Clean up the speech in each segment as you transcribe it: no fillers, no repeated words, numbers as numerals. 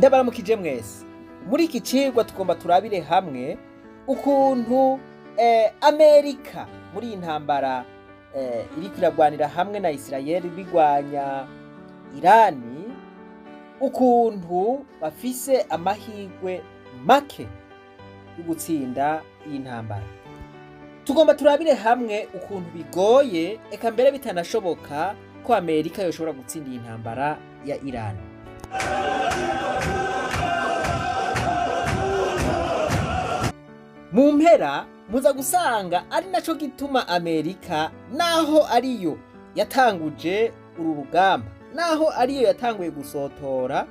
Ndabaramukije mwese. Muri iki cigwa tugomba turabire hamwe ukuntu Amerika muri iyi ntambara iriko iragwanira hamwe na Isirayeli bigwanya Irani, ukuntu bafise amahirwe make yo gutsinda iyi ntambara. Tugomba turabire hamwe ukuntu bigoye, eka mbere bitanashoboka, ko Amerika yoshobora gutsinda iyi ntambara ya Irani. Mu mpera muza gusanga ari naco gituma Amerika, naho ariyo yatanguje uru rugamba, naho ariyo yatanguye gusotora,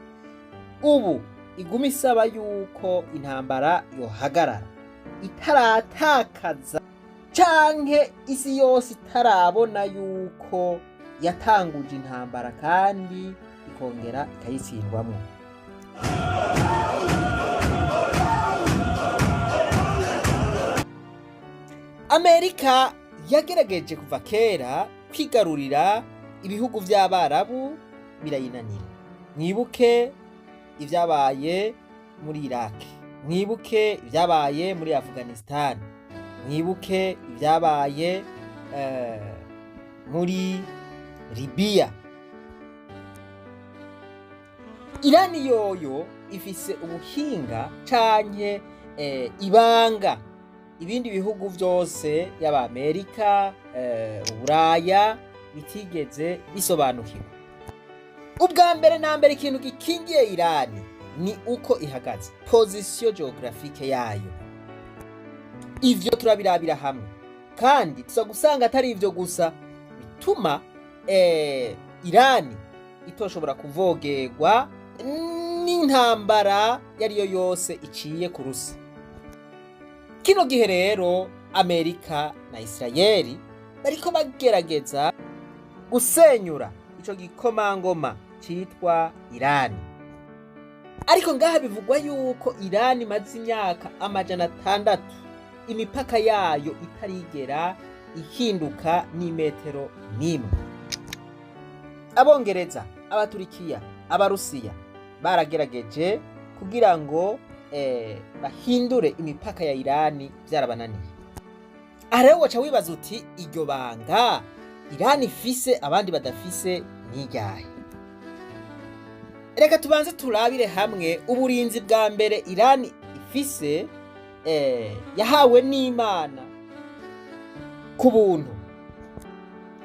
ubu iguma isaba yuko intambara yohagarara itaratakaza, canke isi yose itarabona yuko yatanguje intambara kandi ikongera ikayitsindwamwo. Amerika yagerageje kuva kera kwigarurira ibihugu vy'Abarabu, birayinanira. Mwibuke ivyabaye muri Iraq, mwibuke ivyabaye muri Afghanistan, mwibuke ivyabaye muri Libya. Irani yoyo ifise ubuhinga canke ibanga ibindi bihugu vyose, yaba Amerika, Uburaya, bitigeze bisobanukirwa. Ubwa mbere na mbere, ikintu gikingiye Irani ni uko ihagaze, position géographique yayo. Ivyo turabirabira hamwe, kandi tuza gusanga atari ivyo gusa bituma Irani itoshobora kuvogerwa n'intambara yariyo yose iciye ku rusi. Kino gihe rero Amerika na Isirayeli bariko bagerageza gusenyura ico gikomangoma citwa Irani. Ariko ngaha bivugwa yuko Irani imaze imyaka 600 imipaka yayo itarigera ihinduka n'imetero n'imwe. Abongereza, Abaturikiya, Abarusiya baragerageje kugira ngo bahindure imipaka ya Irani, vyarabananiye. Aha rero woca wibaza uti: "Iryo banga Irani ifise abandi badafise n'iryahe?" Reka tubanze turabire hamwe uburinzi bwa mbere Irani ifise, yahawe n'Imana ku buntu.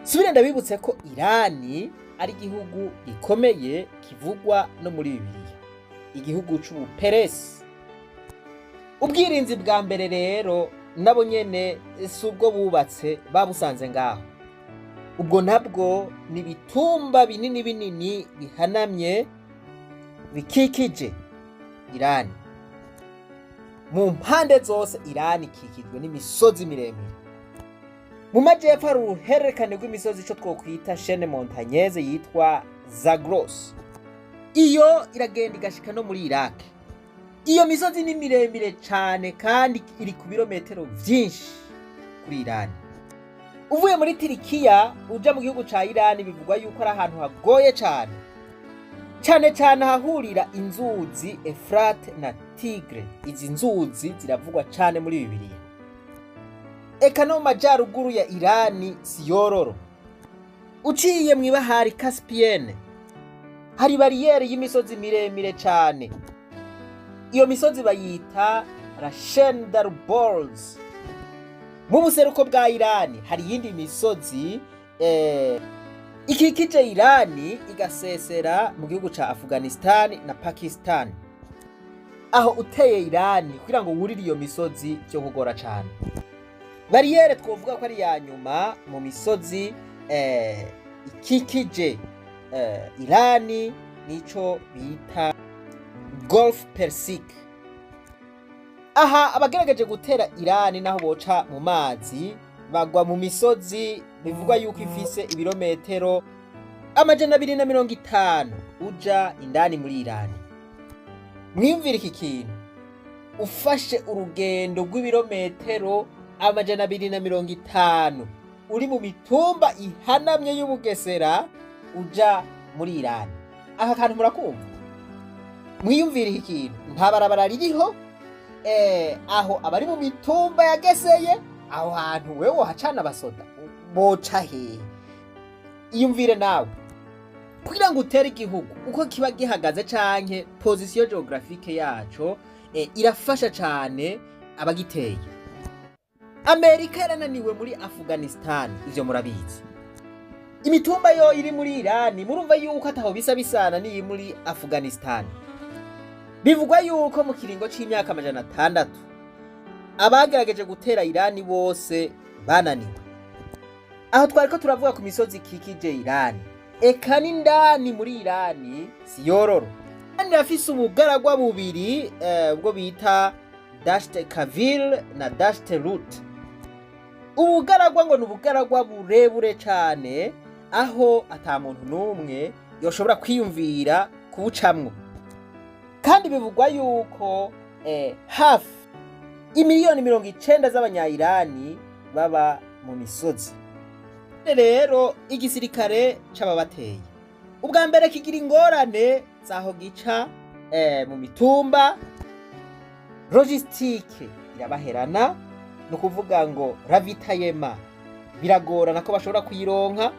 Subire ndabibutse ko Irani ari igihugu gikomeye kivugwa no muri Bibiliya, igihugu c'Ubuperesi. Ubwirinzi bwa mbere rero nabo nyene si ubwo bubatse, babusanze ngaho. Ubwo nabwo ni ibitumba binini binini bihanamye bikikije Irani mu mpande zose. Irani ikikijwe n'imisozi miremire. Mu majyepfo hari uruhererekane rw'imisozi, ico twokwita chaîne montagneuse, yitwa Zagros. Iyo iragenda igashika no muri Iraq. Iyo misozi ni miremire cane kandi iri ku birometero vyinshi kuri Irani. Uvuye muri Tirikiya uja mu gihugu ca Irani, bivugwa yuko ari ahantu hagoye cane, cane cane ahahurira inzuzi Efrate na Tigre. Izi nzuzi ziravugwa cane muri Bibiliya. Eka no mu majaruguru ya Irani siyororo. Uciye mw'ibahari Caspienne hari bariyeri y'imisozi miremire cane. Iyo misozi bayita la chaîne d'Alborz. Mu buseruko bwa Irani hari iyindi misozi ikikije Irani, igasesera mu gihugu ca Afghanistan na Pakistan. Aho uteye Irani kugira ngo wurire iyo misozi vyo kugora cane. Bariyere twovuga ko ari iya nyuma mu misozi ikikije Irani nico bita Golfe Persique. Aha abagerageje gutera Irani, naho boca mu mazi, bagwa mu misozi bivugwa yuko ifise ibirometero 250 uja indani muri Irani. Mwiyumvire iki kintu: ufashe urugendo rw'ibirometero 250 uri mu mitumba ihanamye y'Ubugesera uja muri Irani. Aka kantu murakumva? Mwiyumvire ikintu, nta barabara ririho, aho abari mu mitumba yageseye aho hantu, wewe wohacana abasoda boca hehe? Iyumvire nawe, kugira ngo utere igihugu uko kiba gihagaze canke position géographique yaco, irafasha cane abagiteye. Amerika yarananiwe muri Afghanistan, ivyo murabizi. Imitumba yo iri muri Irani, murumva yuko ataho bisa bisana n'iyi muri Afghanistan. Bivugwa yuko mu kiringo c'imyaka 600 abagerageje gutera Irani bose bananiwe. Aho twariko turavuga ku misozi ikikije Irani, eka n'indani muri Irani siyororo. Irani irafise ubugaragwa bubiri, ubwo bita Dasht Kavir na Dasht Lut. Ubugaragwa ngo ni ubugaragwa burebure cane, aho ata muntu n'umwe yoshobora kwiyumvira kubucamwo. Kandi bivugwa yuko hafi imiliyoni 90 z'abanyayirani baba mu misozi. Rero igisirikare c'ababateye ubwa mbere kigira ingorane zaho gica, mu mitumba, logistique irabaherana, ni ukuvuga ngo ravitaillement biragorana ko bashobora kuyironka.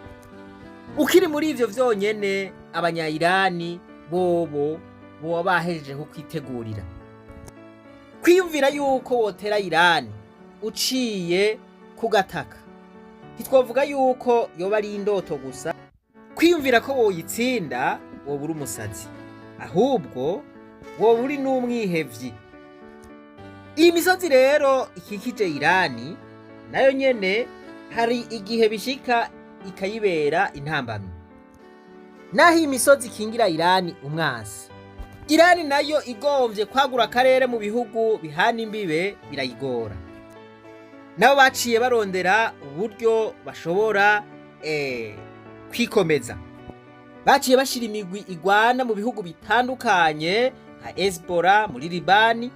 Ukiri muri ivyo vyonyene, abanyayirani bobo boba bahejeje kwitegurira. Kwiyumvira yuko wotera Irani uciye ku gataka, ntitwovuga yuko yoba ari indoto gusa. Kwiyumvira ko woyitsinda, woba uri umusazi, ahubwo woba uri n'umwihevyi. Iyi misozi rero ikikije Irani nayo nyene hari igihe bishika ikayibera intambamyi. Naho iyi misozi ikingira Irani umwansi, Irani nayo igomvye kwagura akarere mu bihugu bihana imbibe birayigora. Nabo baciye barondera uburyo bashobora kwikomeza. Baciye bashira imigwi igwana mu bihugu bitandukanye, nka Hezbollah muri Libani,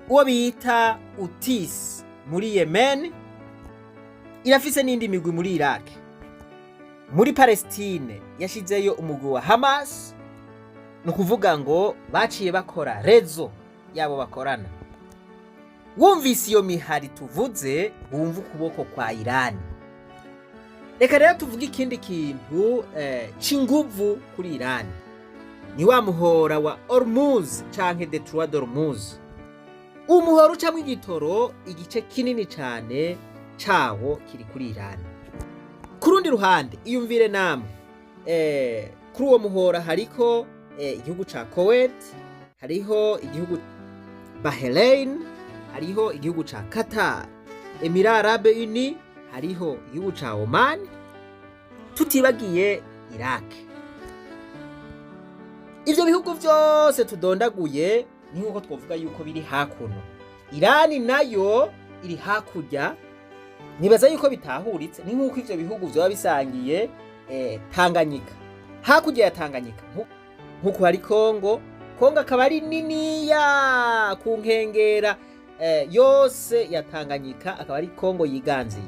uwo bita Houthis muri Yemen, irafise n'indi migwi muri Iraq. Muri Palestine yashizeyo umugwi wa Hamas. Ni ukuvuga ngo baciye bakora réseau yabo bakorana. Wumvise iyo mihari tuvuze, wumva ukuboko kwa Irani. Reka rero tuvuge ikindi kintu c'inguvu kuri Irani, ni wa muhora wa Hormuz canke Détroit d'Hormuz. Umuhora ucamwo igitoro, igice kinini cane cawo kiri kuri Irani. Ku rundi ruhande, iyumvire namwe, kuri uwo muhora hariko igihugu ca Kuwait, hariho igihugu Bahrain, hariho igihugu ca Qatar, Emirats Arabes Unis, hariho igihugu ca Oman, tutibagiye Iraq. Ivyo bihugu vyose tudondaguye ni nkuko twovuga yuko biri hakuno, Irani nayo iri hakurya. Nibaza yuko bitahuritse. Ni nkuko ivyo bihugu vyoba bisangiye Tanganyika, hakurya ya Tanganyika nkuko hari Kongo. Kongo akaba ari niniya ku nkengera yose ya Tanganyika, akaba ari Kongo yiganziye.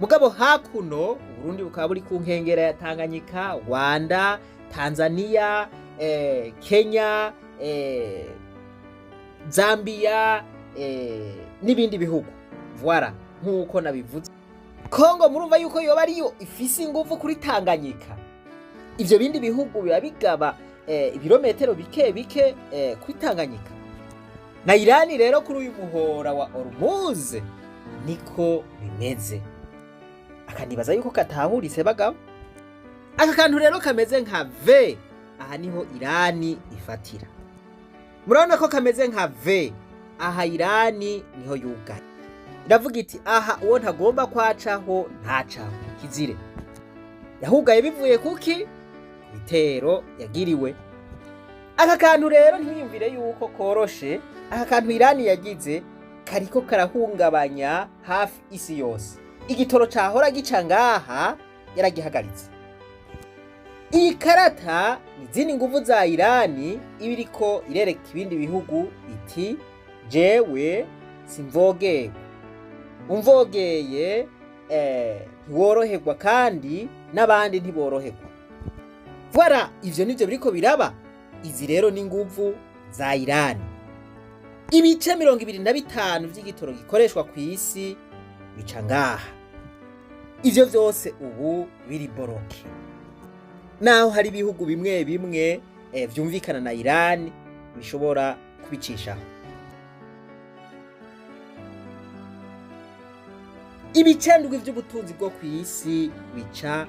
Mugabo hakuno Uburundi bukaba buri ku nkengera ya Tanganyika, Rwanda, Tanzania, Kenya, Zambia, n'ibindi bihugu. Voilà, nk'uko nabivuze, Kongo murumva yuko yoba ariyo ifise inguvu kuri Tanganyika. Ivyo bindi bihugu biba bigaba ibirometero bike bike kuri Tanganyika. Na Irani rero kuri uyu muhora wa Hormuz niko bimeze. Akanibaza yuko katahuritse, bagabo. Aka kantu rero kameze nka V, aha niho Irani ifatira. Murabona ko kameze nka V, aha Irani niho yugaye. Iravuga iti: "Aha uwo ntagomba kwacaho ntacaho, kizire." Yahugaye bivuye kuki? Ku bitero yagiriwe. Aka kantu rero ntiyumvire yuko koroshe. Aka kantu Irani yagize kariko karahungabanya hafi isi yose. Igitoro cahora gica ngaha yaragihagaritse. Iyi karata ni izindi nguvu za Irani iba iriko irereka ibindi bihugu iti: "Jewe simvogerwa, umvogeye ntiworoherwa, kandi n'abandi ntiboroherwa." Voilà, ivyo nivyo biriko biraba. Izi rero ni inguvu za Irani. Ibice 25 vy'igitoro gikoreshwa ku isi bica ngaha. Ivyo vyose ubu biri bloqué, naho hari ibihugu bimwe bimwe vyumvikana na Irani bishobora kubicishaho. Ibice 7 vy'ubutunzi bwo ku isi bica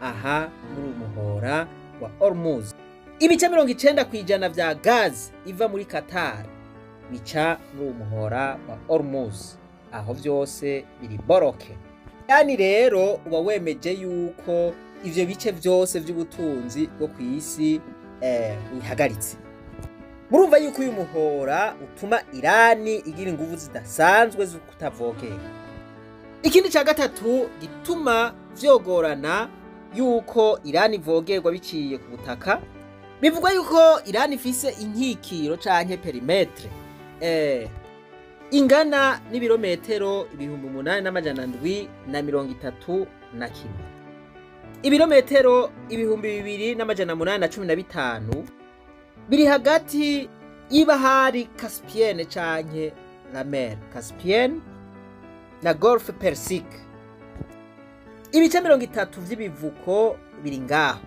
aha muri umuhora wa Hormuz. Ibice 90% vya gazi iva muri Qatar bica muri umuhora wa Hormuz. Aho vyose biri bloqué. Yani rero uba wemeje yuko ivyo bice vyose vy'ubutunzi bwo ku isi wihagaritse. Murumva yuko uyu muhora utuma Irani igira inguvu zidasanzwe zo kutavogera. Ikindi ca gatatu gituma vyogorana yuko Irani ivogerwa biciye ku butaka, bivugwa yuko Irani ifise inkikiro canke périmètre ingana n'ibirometero 8731. Ibirometero 2815 biri hagati y'ibahari Caspienne canke la mer Caspienne na Golfe Persique. Ibice 30 vy'ibivuko biri ngaho,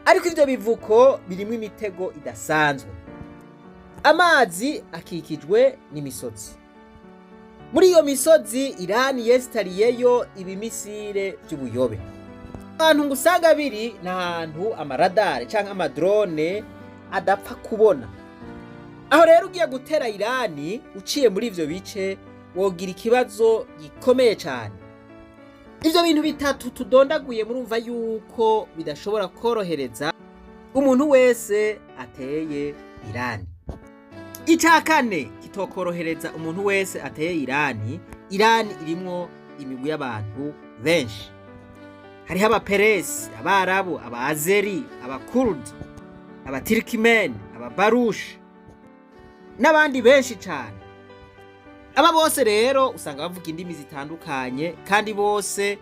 ariko ivyo bivuko birimwo imitego idasanzwe. Amazi akikijwe n'imisozi. Muri iyo misozi Irani yesitariyeyo ibimisire vy'ubuyobe. Ahantu ngo usanga biri ni ahantu amaradare canke amadrone adapfa kubona. Aho rero ugiye gutera Irani uciye muri ivyo bice, wogira ikibazo gikomeye cane. Ivyo bintu bitatu tudondaguye, murumva yuko bidashobora korohereza umuntu wese ateye Irani. Ica kane kitokorohereza umuntu wese ateye Irani, Irani irimwo imigwi y'abantu benshi. Hariho Abaperesi, Abarabu, Abaazeri, Abakurdi, Abatirikimeni, Ababarushi n'abandi benshi cane. Aba bose rero usanga bavuga indimi zitandukanye, kandi bose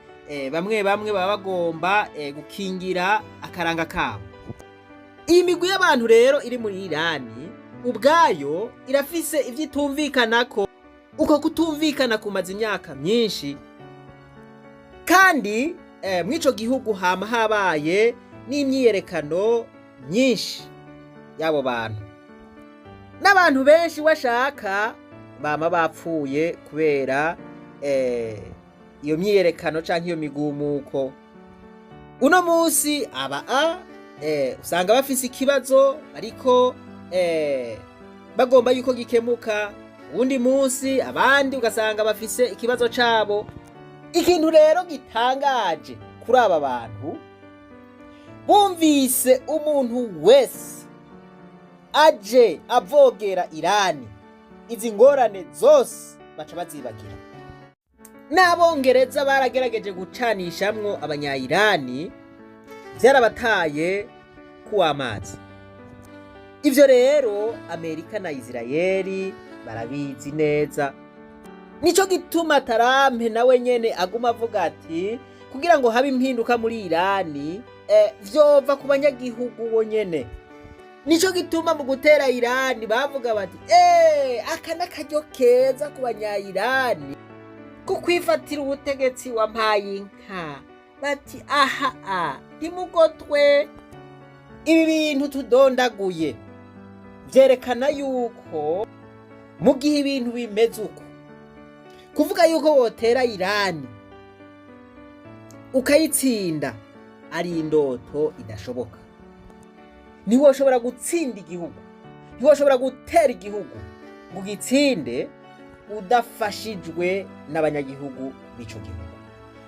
bamwe bamwe baba bagomba gukingira akaranga kabo. Iyi migwi y'abantu rero iri muri Irani ubwayo irafise ivyo itumvikanako. Uko kutumvikana kumaze imyaka myinshi, kandi mw'ico gihugu hama habaye n'imyiyerekano myinshi y'abo bantu, n'abantu benshi washaka bama bapfuye kubera iyo myiyerekano canke iyo migumuko. Uno munsi aba a usanga bafise ikibazo ariko bagomba yuko gikemuka, uwundi munsi abandi ugasanga bafise ikibazo cabo. Ikintu rero gitangaje kuri aba bantu, bumvise umuntu wese aje avogera Irani, izi ngorane zose baca bazibagira. N'Abongereza baragerageje gucanishamwo Abanyayirani, vyarabataye kuw'amazi. Ivyo rero Amerika na Isirayeli barabizi neza. Nico gituma Trump nawe nyene aguma avuga ati kugira ngo habe impinduka muri Irani, vyova ku banyagihugu bonyene. Nico gituma mu gutera Irani bavuga bati aka n'akaryo keza ku Banyayirani ku kwifatira ubutegetsi. Wampaye inka, bati aha a ntimugotwe. Ibi bintu tudondaguye vyerekana yuko mu gihe ibintu bimeze uko, kuvuga yuko wotera Irani ukayitsinda ari indoto idashoboka. Ntiwoshobora gutsinda igihugu, ntiwoshobora gutera igihugu ngo ugitsinde udafashijwe n'abanyagihugu b'ico gihugu.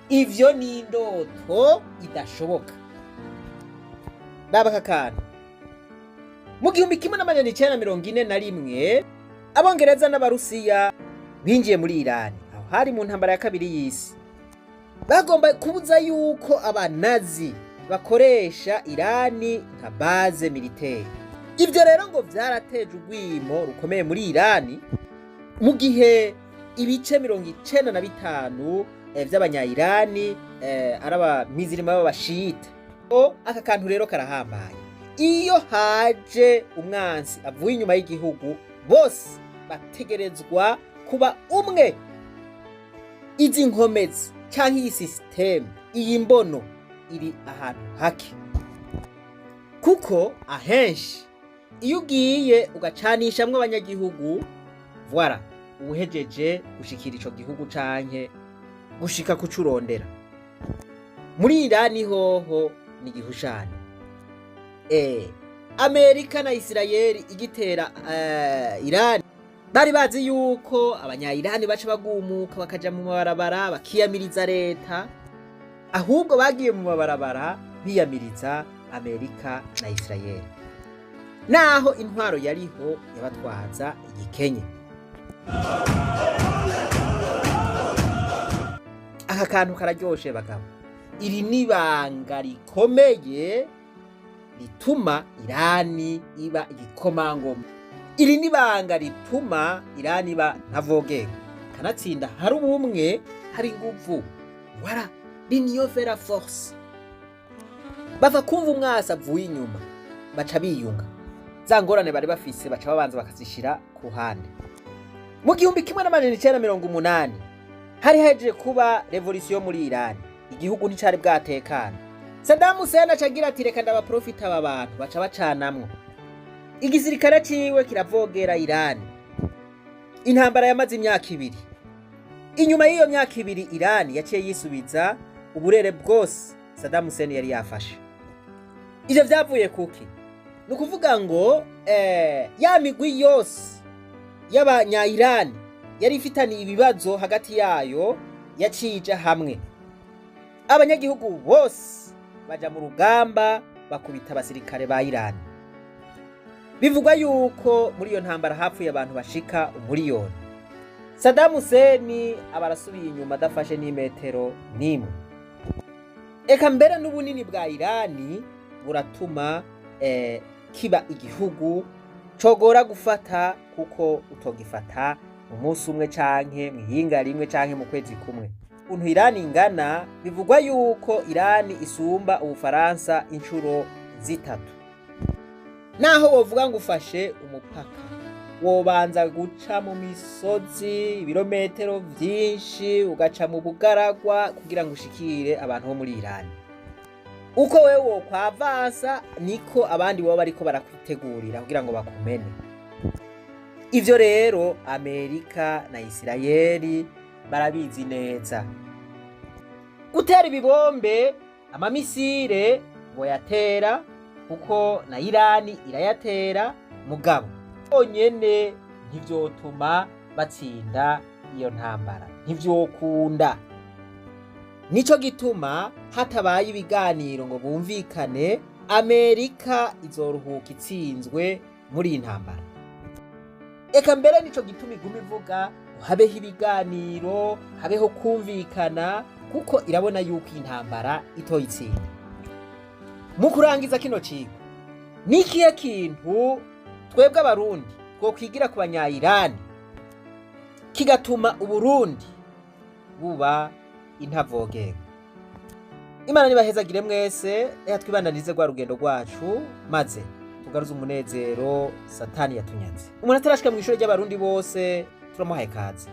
Ivyo ni indoto idashoboka. Raba aka kantu: mu 1941 Abongereza n'Abarusiya binjiye muri Irani. Aho hari mu ntambara ya kabiri y'isi. Bagomba kubuza yuko Abanazi bakoresha Irani nka base militaire. Ivyo rero ngo vyarateje urwimo rukomeye muri Irani, mu gihe ibice 95 vy'Abanyayirani ari abamizirima b'Abashita. Aka kantu rero karahambaye. Iyo haje umwansi avuye inyuma y'igihugu, bose bategerezwa kuba umwe. Izi nkomezi canke iyi système, iyi mbono iri ahantu hake, kuko ahenshi iyo ugiye ugacanishamwo abanyagihugu, voilà, uhejeje gushikira ico gihugu canke gushika kucurondera. Muri Irani hoho ni igihushane. Amerika na Isirayeli igitera Irani, bari bazi yuko abanya-Irani baca bagumuka, bakaja mu mabarabara, bakiyamiriza leta. Ahubwo bagiye mu mabarabara biyamiriza Amerika na Isirayeli, naho intwaro yariho yabatwaza igikenye. Aka kantu kararyoshe, bagabo. Iri nibanga rikomeye rituma Irani iba igikomangoma. Iri nibanga rituma Irani iba ntavogerwa. Kanatsinda hari ubumwe, hari inguvu. Voilà, l'union fait la force. Bava kumva umwasi avuye inyuma, baca biyunga. Za ngorane bari bafise baca babanza bakazishira ku ruhande. Mu 1980 hari hejeje kuba révolution muri Irani, igihugu nticari bwatekana. Saddam Hussein aca agira ati: "Reka ndabaprofita aba bantu." Baca bacanamwo, igisirikare ciwe kiravogera Irani. Intambara yamaze imyaka 2. Inyuma y'iyo myaka 2, Irani yaciye yisubiza uburere bwose Saddam Hussein yari yafashe. Ivyo vyavuye kuki? Ni ukuvuga ngo ya migwi yose y'abanya-Irani yari ifitaniye ibibazo hagati yayo yaciye ija hamwe. Abanyagihugu bose baja mu rugamba, bakubita abasirikare ba Irani. Bivugwa yuko muri iyo ntambara hapfuye abantu bashika 1 miliyoni. Saddam Hussein aba arasubiye inyuma, adafashe n'imetero n'imwe. Eka mbere n'ubunini bwa Irani buratuma kiba igihugu cogora gufata, kuko utogifata mu munsi umwe canke mw'ihinga rimwe canke mu kwezi kumwe. Ukuntu Irani ingana, bivugwa yuko Irani isumba Ubufaransa inshuro 3. Naho wovuga ngo ufashe umupaka, wobanza guca mu misozi ibirometero vyinshi, ugaca mu bugaragwa kugira ngo ushikire abantu bo muri Irani. Uko wewe wokwavansa, niko abandi baba bariko barakwitegurira kugira ngo bakumene. Ivyo rero Amerika na Isirayeli barabizi neza. Gutera ibibombe, amamisire boyatera, kuko na Irani irayatera, mugabo bonyene ntivyotuma batsinda iyo ntambara, ntivyokunda. Nico gituma hatabaye ibiganiro ngo bumvikane, Amerika izoruhuka itsinzwe muri iyi ntambara. Eka mbere nico gituma iguma ivuga ngo habeho ibiganiro, habeho kumvikana, kuko irabona yuko iyi ntambara itoyitsinda. Mu kurangiza kino cigwa, ni ikihe kintu twebwe Abarundi twokwigira ku Banyayirani kigatuma Uburundi buba intavogerwa? Imana nibahezagire mwese. Reka twibandanize rwa rugendo rwacu, maze tugaruze umunezero Satani yatunyaze. Umuntu atarashika mu ishuri ry'Abarundi bose, turamuhaye kaze.